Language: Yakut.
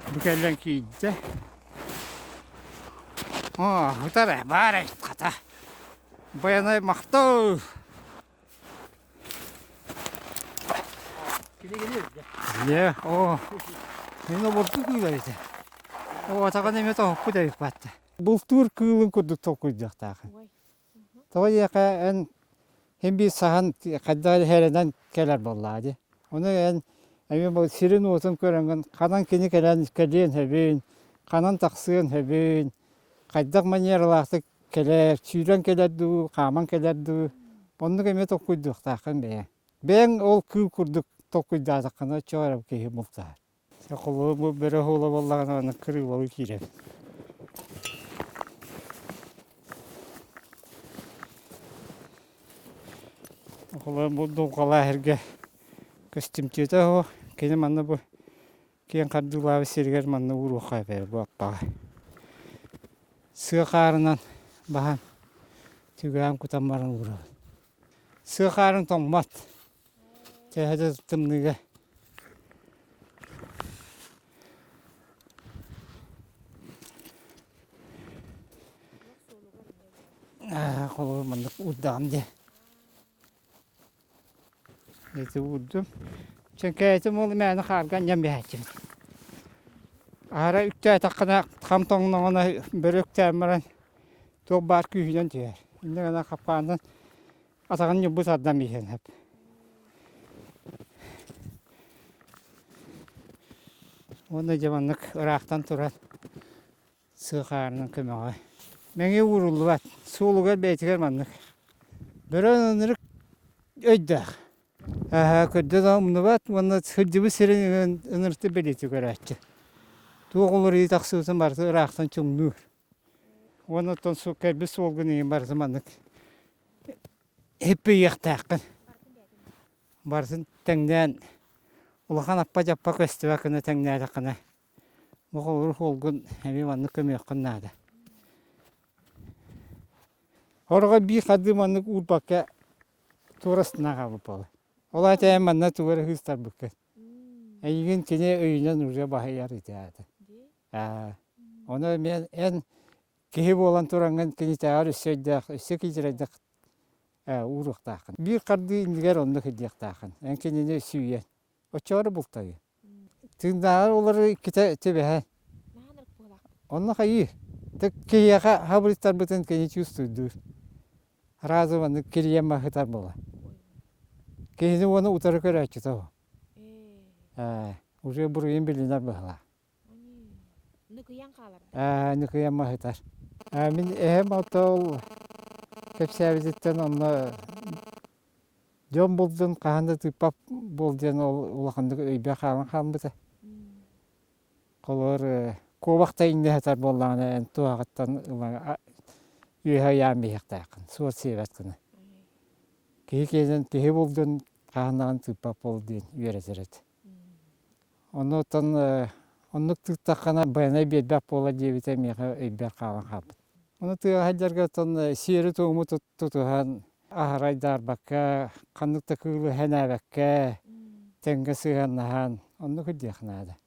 Бу кэлэн киирдэ. Оо, утары баар эбит хата. Байанай махтал! Дьэ, оо, мин обургу кыыл эбит. Оо, атаҕын эмиэ тоһуппут эбит баатта. Бултуур кыылын курдук толкуйдуохтаахын. Тоҕо диэхэ эн син биир саһан хайдах эрэ кэлэр буоллаҕа дии. Ону эн эмиэ бу сирин-уотун көрөҥҥүн ханан кини кэлэн кэлиэн сөбүн, ханан тахсыан сөбүн, хайдах манералаахтык кэлэр, сүүрэн кэлэр дуу, хааман кэлэр дуу, оннук эмиэ толкуйдуохтааххын бэйэҥ. Бэйэҥ ол кыыл курдук толкуйдаатаххына оччоҕо эрэ киһи бултаһар. Холобур, бу бөрө уола буоллаҕына аны кырыылалыы киирэр. Холобур, бу дулҕалаах эргэ көстүмтүөтэ оһо, кини манна бу киэҥ хардыылаабыт сиригэр манна ууруохха эбээ бу аппаҕа. Сыа хаарынан баһан түгээн кутан баран уурабын. Сыа хаарын тоҥмот. Төһө да тымныыга холобур маннык уурдаҕым дии. Ити уурдум. Чэҥкээтим ол мээнэ хаарга анньан биһээччибин. Аһара үктээтэххинэ хам тоҥноҕуна бөрө үктээн баран туох баар күүһүнэн түһэр. Инньэ гынан хаппаанынан Атаҕын ньылбы тардан биһиэн сөп. Уонна дьэ маннык ыраахтан туран сыа хаарынан көмөҕө. Мэҥиэ ууруллубат. Суолугар бэйэтигэр маннык. Бөрө ынырык өйдөөх. Аһа көрдө да умнубат уонна сылдьыбыт сирин ынырыты бэлиэтии көрөөччү. Туох уларыйыы тахсыбытын барыта ыраахтан чуҥнуур. Уонна оттон кэлбит суолгун иһин барыта маннык һиппийиэхтээххин. Барытын тэҥнээн улахан аппа-дьаппа көстүбэт гына тэҥнээтэххинэ бу холобур суолгун эмиэ маннык көмүөххүн наада. Хороҕо биир хардыы маннык уурбакка туора астына хаалбыт буолар. Ол аата эн манна тугу эрэ ыыстарбыккын. Эйигин кини өйүнэн уже баһыйар ити аата. Аа, ону эмиэ эн киһи буолан тураҥҥын кинитээҕэр өссө өйдөөх, өссө киитирэйдэх ээ ууруохтааххын. Биир хардыы иннигэр оннук илдьиэхтааххын. Эн кинини сүүйэн. Оччоҕо бултайы. Тыыннааҕар олору иккитэ түбэһэ. Онно хайыы. Тык киһиэхэ хабырыттарбытын кини чувствуйдуур. Разу маннык кирийэн маһытар буола. Киһини уону утары көрөөччү того. Ээ, уже буруйун билинэр быһалаах. Ныкыйан хаалар. Ээ, ныкыйан маһытар. Ээ, мин эһэм ото кэпсээбититтэн онно дьон булдун хаһан да тыыппат буол диэн ол улаханнык өйбө хаалан хаалбыта. Холобур, куобах да иҥнэ сытар буоллаҕына эн туһаҕыттан ыла үөһэ ыйаан биһиэхтээххин, суот сиэбэт гына. Киһи киэнин киһи булдун хаһан даҕаны тыыппат буол диэн үөрэтэр этэ. Оннуттан оннук тыыттаххына байанай биэрбэт буолар диэбитэ миэхэ өйбөр хаалан хаалбыт. Ону тыаҕа сылдьарга оттон сиэри-туому тутуһан аһара айдаарбакка, ханнык да кыылы сэнээбэккэ, тэҥҥэ сыһыаннаһан оннук илдьиэх наада.